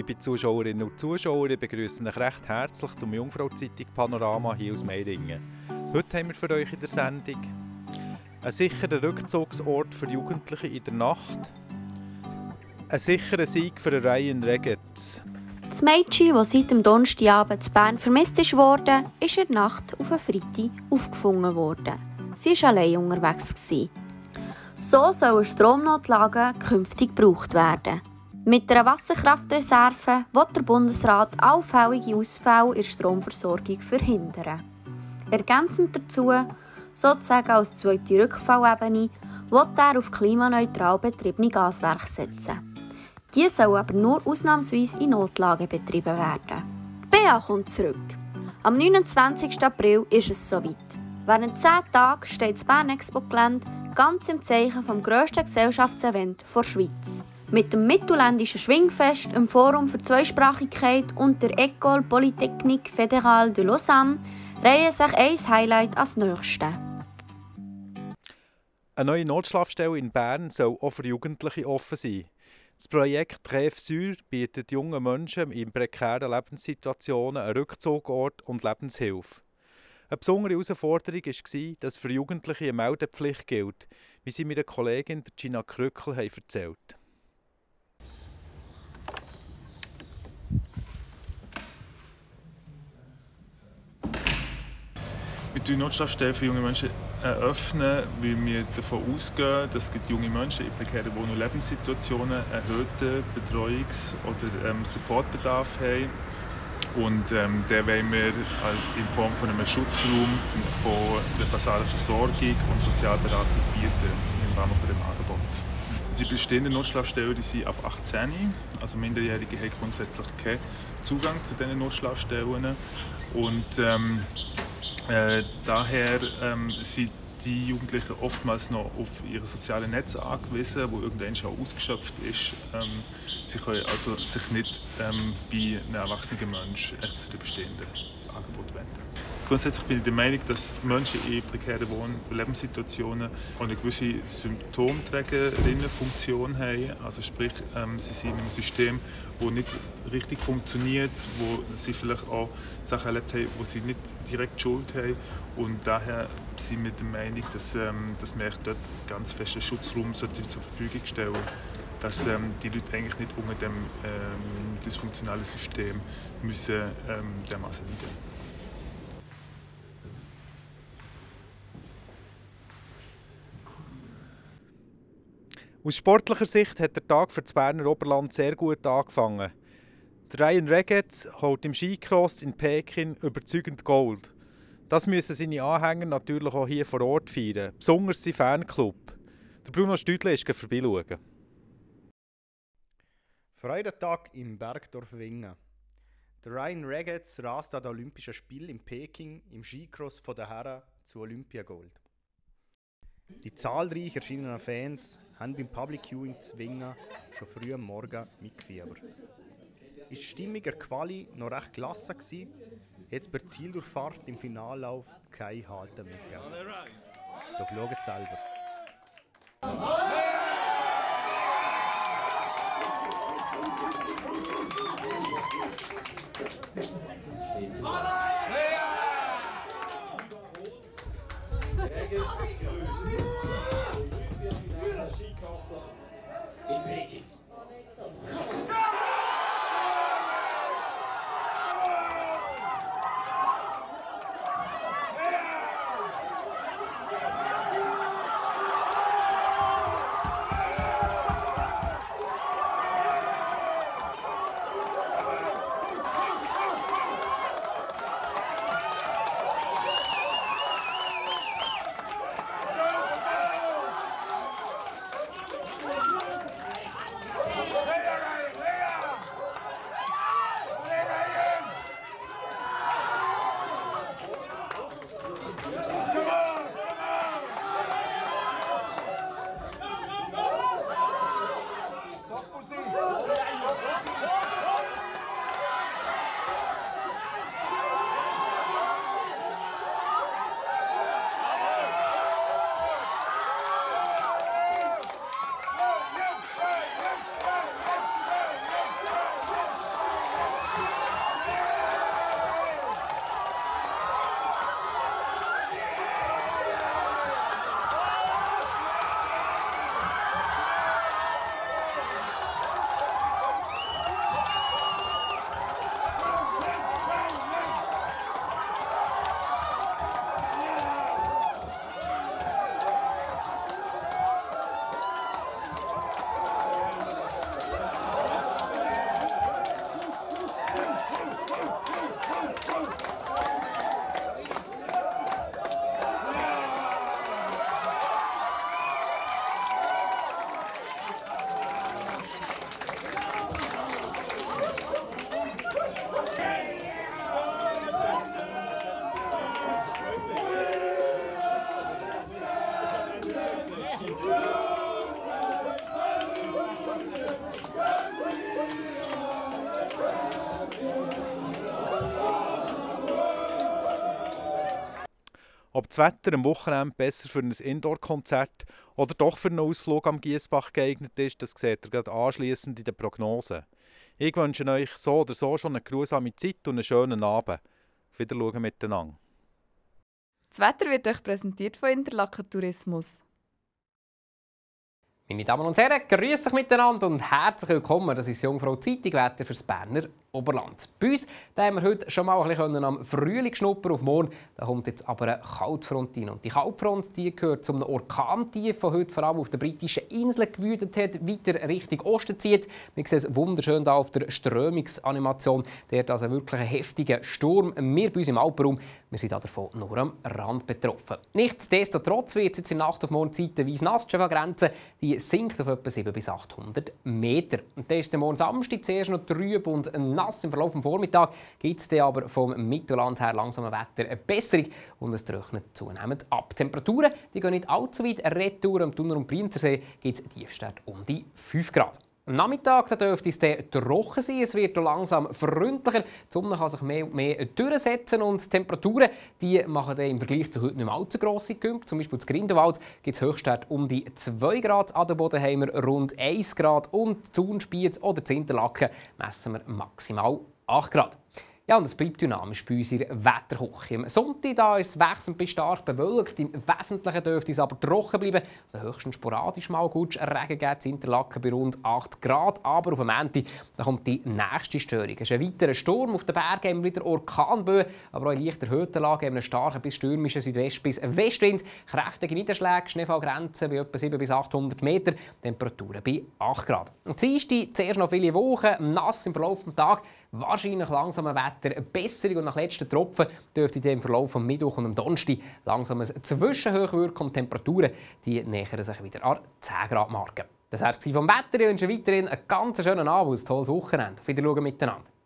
Liebe Zuschauerinnen und Zuschauer, ich begrüße euch recht herzlich zum Jungfrau-Zeitung Panorama hier aus Meiringen. Heute haben wir für euch in der Sendung einen sicheren Rückzugsort für Jugendliche in der Nacht, einen sicheren Sieg für Ryan Regetz. Das Mädchen, das seit dem Donnerstagabend in Bern vermisst wurde, ist in der Nacht auf einen Freitag aufgefunden worden. Sie war allein unterwegs. So sollen Stromnotlagen künftig gebraucht werden. Mit einer Wasserkraftreserve will der Bundesrat allfällige Ausfälle in der Stromversorgung verhindern. Ergänzend dazu, sozusagen als zweite Rückfallebene, will er auf klimaneutral betriebene Gaswerke setzen. Diese sollen aber nur ausnahmsweise in Notlagen betrieben werden. Die BA kommt zurück. Am 29. April ist es soweit. Während 10 Tagen steht das Bern-Expo-Gelände ganz im Zeichen des grössten Gesellschaftsevents der Schweiz. Mit dem Mittelländischen Schwingfest, dem Forum für Zweisprachigkeit und der École Polytechnique Fédérale de Lausanne reihen sich ein Highlight als nächstes. Eine neue Notschlafstelle in Bern soll auch für Jugendliche offen sein. Das Projekt Trève Sûre bietet jungen Menschen in prekären Lebenssituationen einen Rückzugort und Lebenshilfe. Eine besondere Herausforderung war, dass für Jugendliche eine Meldepflicht gilt, wie sie meiner Kollegin Gina Krückel erzählt haben. Wir eröffnen Notschlafstellen für junge Menschen, weil wir davon ausgehen, dass junge Menschen in prekären Wohn- und Lebenssituationen erhöhten Betreuungs- oder Supportbedarf haben. Und den wollen wir in Form von einem Schutzraum von der basalen Versorgung und Sozialberatung bieten im Rahmen von dem Angebot. Die bestehenden Notschlafstellen die sind ab 18, also Minderjährige haben grundsätzlich keinen Zugang zu diesen Notschlafstellen. Und daher sind die Jugendlichen oftmals noch auf ihre sozialen Netze angewiesen, wo irgendwann schon ausgeschöpft ist. Sie können also sich nicht bei einem erwachsenen Menschen zu den bestehenden Angeboten wenden. Grundsätzlich bin ich der Meinung, dass Menschen in prekären Wohn- und Lebenssituationen auch eine gewisse Symptomträgerinnenfunktion haben. Also sprich, sie sind in einem System, das nicht richtig funktioniert, wo sie vielleicht auch Sachen erlebt haben, wo sie nicht direkt Schuld haben. Und daher sind wir der Meinung, dass wir dort ganz festen Schutzraum zur Verfügung stellen sollten, dass die Leute eigentlich nicht unter dem dysfunktionalen System müssen dermaßen leiden. Aus sportlicher Sicht hat der Tag für das Berner Oberland sehr gut angefangen. Der Ryan Regetz holt im Skicross in Peking überzeugend Gold. Das müssen seine Anhänger natürlich auch hier vor Ort feiern, besonders sein Fanclub. Der Bruno Stüdle ist vorbeischauen. Freudentag im Bergdorf Wingen. Der Ryan Regetz rast an den Olympischen Spielen in Peking im Skicross von der Herren zu Olympiagold. Die zahlreich erschienenen Fans haben beim Public Viewing zu Wingen schon früh am Morgen mitgefiebert. Ist die Stimmung der Quali noch recht gelassen gewesen, hat es per Zieldurchfahrt im Finallauf kein Halten mehr gegeben. Doch schaut selber. In Peking. Ob das Wetter am Wochenende besser für ein Indoor-Konzert oder doch für einen Ausflug am Giessbach geeignet ist, das seht ihr gerade anschliessend in den Prognosen. Ich wünsche euch so oder so schon eine geruhsame Zeit und einen schönen Abend. Auf Wiedersehen miteinander. Das Wetter wird euch präsentiert von Interlaken Tourismus. Meine Damen und Herren, grüß euch miteinander und herzlich willkommen. Das ist Jungfrau Zeitung Wetter fürs Berner Oberland. Bei uns haben wir heute schon mal ein bisschen am Frühling schnuppern auf morgen. Da kommt jetzt aber eine Kaltfront rein. Und die Kaltfront die gehört zum Orkantief, das heute vor allem auf den britischen Inseln gewütet hat, weiter Richtung Osten zieht. Wir sehen es wunderschön hier auf der Strömungsanimation. Der hat also wirklich einen heftigen Sturm. Wir bei uns im Alpenraum, wir sind davon nur am Rand betroffen. Nichtsdestotrotz wird es jetzt in der Nacht auf morgen zeitweise nass. Die Grenze die sinkt auf etwa 700 bis 800 Meter. Und dann ist der morgen Samstag zuerst noch trüb und nass. Im Verlauf des Vormittags gibt es dann aber vom Mittelland her langsam Wetter eine Besserung und es trocknet zunehmend ab. Die Temperaturen die gehen nicht allzu weit. Retour am Thuner- und Brienzersee gibt es Tiefstwerte um die 5 Grad. Am Nachmittag dürfte es dann trocken sein. Es wird langsam freundlicher. Die Sonne kann sich mehr und mehr durchsetzen und die Temperaturen die machen dann im Vergleich zu heute nicht mehr allzu grosse Kümpe. Zum Beispiel in Grindelwald gibt es Höchstwerte um die 2 Grad. Adelboden haben wir rund 1 Grad und Thun, Spiez oder Interlaken messen wir maximal 8 Grad. Ja, und es bleibt dynamisch bei uns in der Wetterküche. Am Sonntag da ist es wechselnd bis stark bewölkt. Im Wesentlichen dürfte es aber trocken bleiben. Also höchstens sporadisch mal gut Regen geben in Interlaken bei rund 8 Grad. Aber auf dem Montag da kommt die nächste Störung. Es ist ein weiterer Sturm. Auf den Bergen haben wir wieder Orkanböen. Aber auch in leicht erhöhten Lagen haben wir einen starken bis stürmischen Südwest- bis Westwind. Kräftige Niederschläge, Schneefallgrenzen bei etwa 700 bis 800 Meter. Temperaturen bei 8 Grad. Und Dienstag zuerst noch viele Wochen. Nass im Verlauf des Tages. Wahrscheinlich langsam ein Wetter, eine Besserung und nach letzten Tropfen dürfte im Verlauf des Mittwoch und am Donnerstag langsam ein Zwischenhoch wirken und die Temperaturen die nähern sich wieder an 10 Grad Marke. Das war es vom Wetter. Ich wünsche weiterhin einen ganz schönen Abend und ein tolles Wochenende. Auf Wiedersehen miteinander.